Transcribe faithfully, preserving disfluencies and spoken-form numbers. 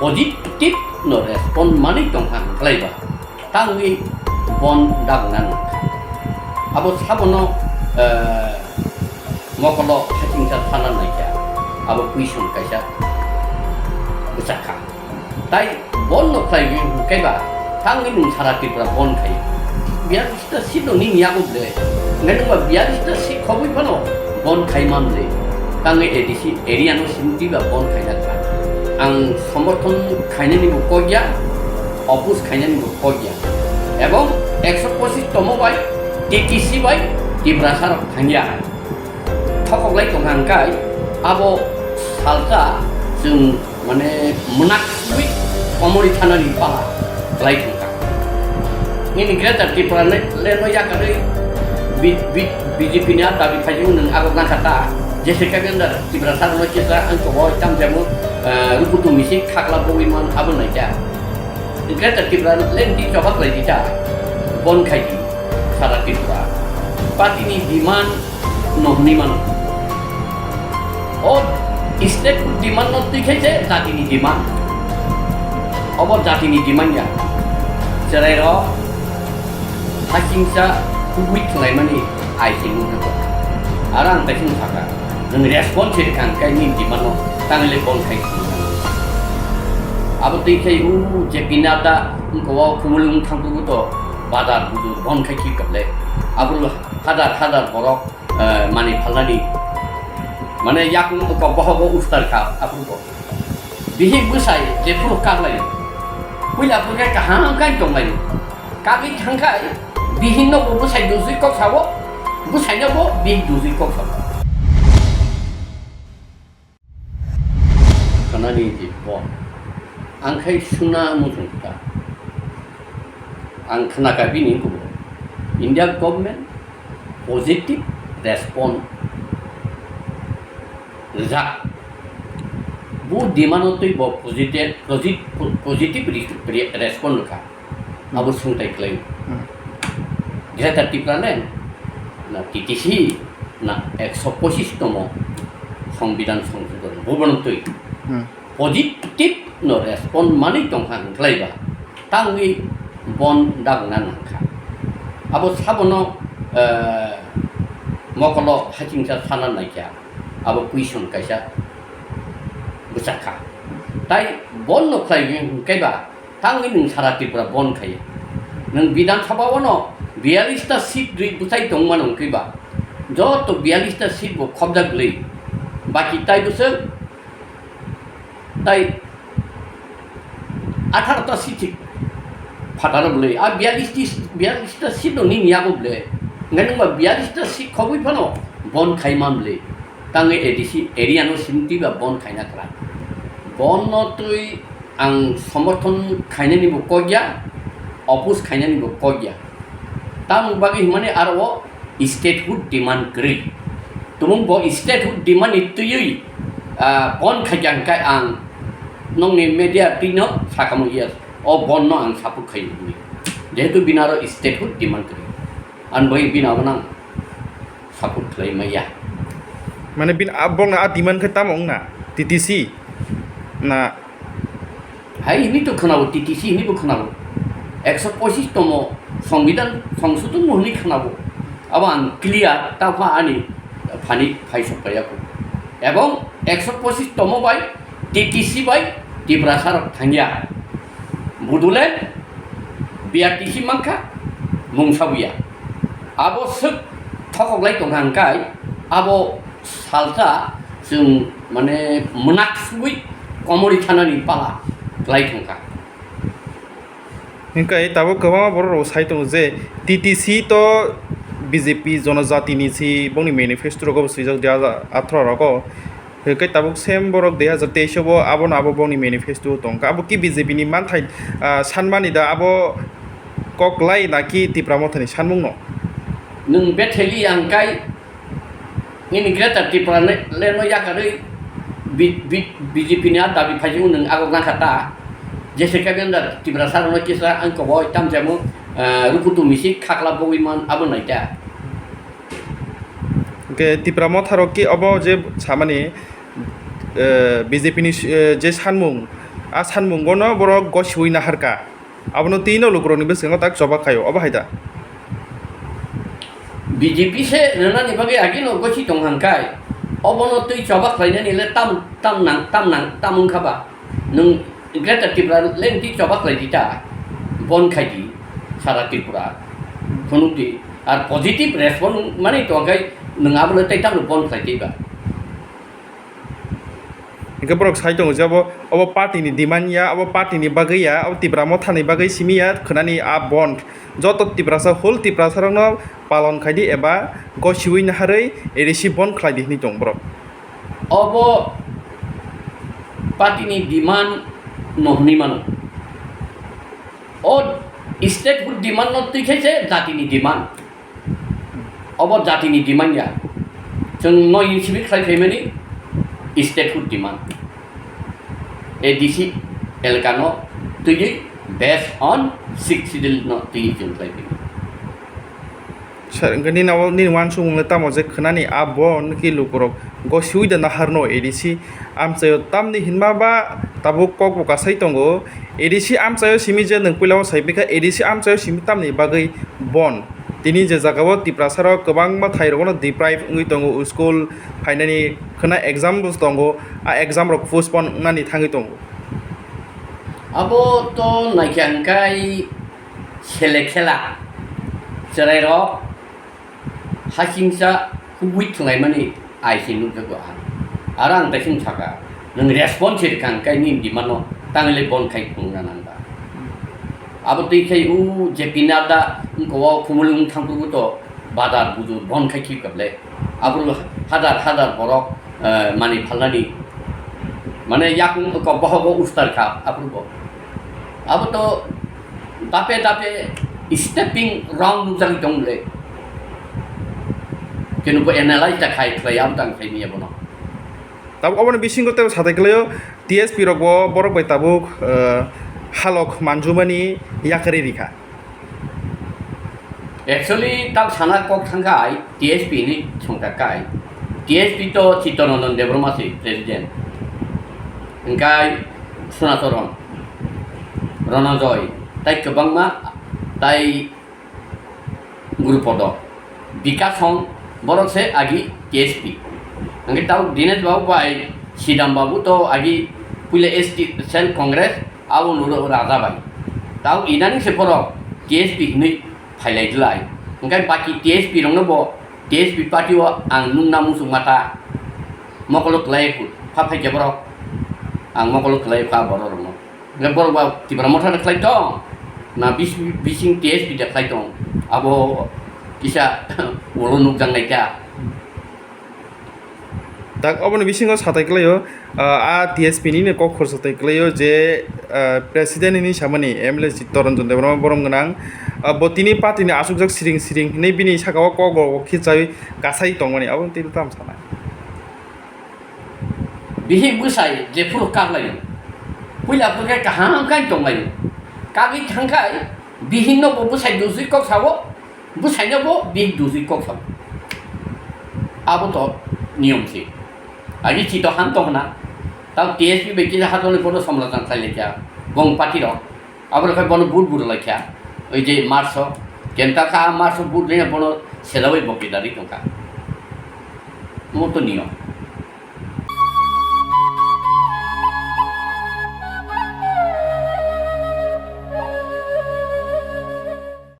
positive no respond manwi tongkha hwnkhlaiba tangwi bon dagna nangkha. Abo sabono, eh, mokolo hachingsa sana naikha, abo question kaisa bwchakha. Tai bon no khlaiwi hwnkhe ba tangwi nwng sara Tripura bon khai. Biyar Sita seat no nini yago ble. Nai nungba biyalista seat khobwi phano bon khai man ble. Tangwi A D C area no simi twiba bon khaina kha. Ang somorthon khainani bo kok ya, oppose khainani bo kok ya. Ebong ekso pochis tomo bai T T C bai Tiprasa rok thangya hai. Thokoklai tongkha hwnkhe abo salsa chwng mane mwnakwi komori thanani pala khlai thangkha. Nini Greater Tipraland no yakarwi B-, B-, B J P ni a dabi phaijak nwng abo nangkha ta. Jese khe Greater Tiprasa rokno kisa ang chobo tam jamo, eh, rukutu misi khakla bogwi man abo naikha. Greater Tipraland di choba khlai di ta. Bon khai di sara Tripura. Party ni demand no hwnwi mano. O state demand no twi khai se jatini demand. Obo jatini demand ya. Cherai rok hachingsa kubui khlaimani ai se nugwi ko. Aro ang kaisa sakha, nwng response se kang kai ni demand no tangwi le bon khai. Abo twi khai u je pinada ko khumulung thangkugo to bazar budu bon khai ki kable. Abo hadar hadar borok eh, mani phalnani, mane yakung kok bohogo ustar kha, aphuru bo. Bihik bwsai jephuru kaklai. Puila phuru khe kaham khai tonglai. Kagwi thangkhai, bihikno bo bwsai dusui kok sao, bwsaino bo bihik dusui kok sao. Khwnani di bo. Ang khai suna muchung ta. Ang khna ka bini kubo. India government positive response rijak. Bo demand twi bo positive, posit-, positive re-, re-, response rwkha. Abo swngtai khlai. Hmm. Greater Tipraland na T T C na ekso pochis tomo Songbidan Songsodhon bobono twi. Hmm. Positive no respond manwi tongkha hwnkhlai ba tangwi bon dagna nangkha. Abo sabono, eh, mokolo hachingsa sana naikha. Abo question kaisa bwchakha. Tai bon no khlai hwnkhe ba tangwi nwng sara Tripura bon khai. Nwng Bidhan Sabha o no biyalista seat ri bwchai tongmano hwnkhe ba joto biyalista seat bo khobjak glwi. Baki tai bwswk tai atharo ta seat phataro bwlwi. A biyalista, biyalista seat no nini yago bwlwi. Hwnkhe nwngba biyalista seat khobwi phano bon khai man bwlwi. Tangwi A D C area no simi twiba bon khaina kwrang. Bon no twi ang somorthon khainani bo kok ya, oppose khainani bo kok ya. Tamoni bagwi hwnmani aro o statehood demand kwrwi. Tumung bo statehood demand ni twiwi, ah, bon khaikha hwnkhe ang nokni media twi no sakamo yes, o bon no ang support khaio hwnwi. Jehetu bini aro statehood demand kwrwi. Ani bagwi bini abo nang support khlai maya. Mane bini a, bongni a demand khe tamo wngna? T T C na? Hai hini to khwnao, T T C hini bo khwnao. Ekso pochis tomo Songbidan Songsodhon mo hini khwnao. Abo ang clear ta pha ani phani phai sok paiya ko. Ebong ekso pochis tomo bai T T C bai Tiprasa rok thangya. Bodoland B R T C mankha, mungsa buya. Abo swk thokoklai tongkha hwnkhe abo salsa chwng mane mwnak sugwi komori thanani pala khlai thangkha. Hwnkhe tabuk kwbangma borok rok sai tongo je T T C to B J P jonojatini si bongni manifesto rogo bo swijak dui hajar atharo rogo. Hwnkhe tabuk same borok dui hajar teis o bo abono abo bongni manifesto tongkha. Abo ki B J P ni manthai, ah, sanmani da abo kok lai na ki Tipra Mothani sanmungno? Nwng Betheli ang kai nini Greater Tipraland no yakarwi B-, B-, B J P ni a dabi phaijak nwng agok nangkha ta. Jese khe Tiprasa rokno kisa ang kobo tam jamo, ah, rukutu misi khakla bogwi man abo naikha. Hwnkhe Tipra Motha rok ki obo je samani, eh, B J P ni, eh, je sanmung, A sanmungono borok gosiui naharkha. Abono twi no lukurokni bwskango tak choba khaio, obo hai da? B J P se rwnani bagwi agino gosi tong hwnkhai, obono twi choba khlainani le tam, tam nang, tam nang, tam wngkha ba? Nwng Greater Tripura le twi choba khlai di ta, bon khai di sara Tripura, phunuk di. Ar positive response manwi tongkhe nwng abono tei tamno bon khlai twi ba? Hingke borok sai tongo je obo, obo party ni demand ya, obo party ni bagwi ya, obo Tipra Motha ni bagwi simi ya, khwnani a bond. Joto Tiprasa, whole Tiprasa rokno palon khai di eba gosiui naharwi A D C bond khlai di hinwi tongo borok. Obo party ni demand no hinwi mano. O statehood demand no twi khe se jati ni demand. Obo jati ni demand ya. Chwng no insibit khlai phaimani statehood demand. A D C elaka no twiwi based on sixth schedule no twiwi chwng khlai phaimani. Sir, hwnkhe nini abo, nini uansukmung le tamo je khwnani a bond ki lukurok gosiui da naharno A D C amchaio tamni hinma ba tabuk kok bo kasai tongo. A D C amchaio simi je nwng puila o sai pikha A D C amchaio simi tamni bagwi bond. Tini je jagao Tiprasa rok kwbangma thai rogono deprive wngwi tongo, school phainani khwna exam bo tongo, a exam rok postpone wngnani thangwi tongo. Abo to naikha hwnkhe sele khela chwrairok hasingsa kubui thwnglaimani aisi nukjago ang. Aro ang daising saka, nwng response se rwkha hwnkhe nini demand no tangwi le bon khai phunukna nang ba. Abo twi khai o J P Nadda wngkha o Khumulwng thangphuru to bazar bujur bon khai khibkha ble. Abo hazar hazar borok, eh, mani phalnani, mane yakung kok bohogo ustar kha aphuru bo. Abo to dape dape stepping wrong nukjagwi tong le. Kenu bo analyze ta khai khlai, abo tang khai niya bono. Tabuk oboni bisingo tei satai kwlaio, T S P rok bo borok bai tabuk, eh, halok manjumani yakarwi rikha. Actually, tak sana kok thangkai T S P ni songkha kai. T S P to Chittaranjan Debbarma se president. Hingkai Sunacharan, Ronojoy, tai kwbangma, tai Gurupodo, Bikash Song, borok se agi T S P. Hingke tau Dinesh Babu bai Sidam Babu to agi puila S T Cell Congress, abo nuro raja bai. Tau inani se borok T S P hinui phailai dlai. Hingke baki T S P rokno bo T S P party o ang nungna muchung mata mokolo kwlai pha phaikhe borok. Ang mokolo kwlai pha borok rokno. Hingke borok ba Tipra Motha de khlai tong, na bis-, bising T S P de khlai tong, abo kisa ulo nukjak nai kha. Tak oboni bisingo satai kwlaio, ah, a T S P ni kok khorsa tai kwlaio je, ah, president ni samani M L A Chittaranjan Debbarma borom gwnang, ah, bo tini party ni asukjak siring siring hinui bini saka o kok bo khichai kasai tongmani, abo tini tam sana. Bihik bwsai jephuru kaklaio, puila phuru khe kaham khe tonglaio. Kagwi thangkhai bihikno bo bwsai dusui kok sao, bwsaino bo bihik dusui kok sao. Abo to niyom se. Agi chito ham tongna. Tao T S P bai kisa hatoni photo somlojang khlai laikha. Bong party rok. Aboni khe bono vote bo rwlaikha, oi je March o, kenta kha March o vote rwna bono selaui bo kidari tongkha. Omo to niyom.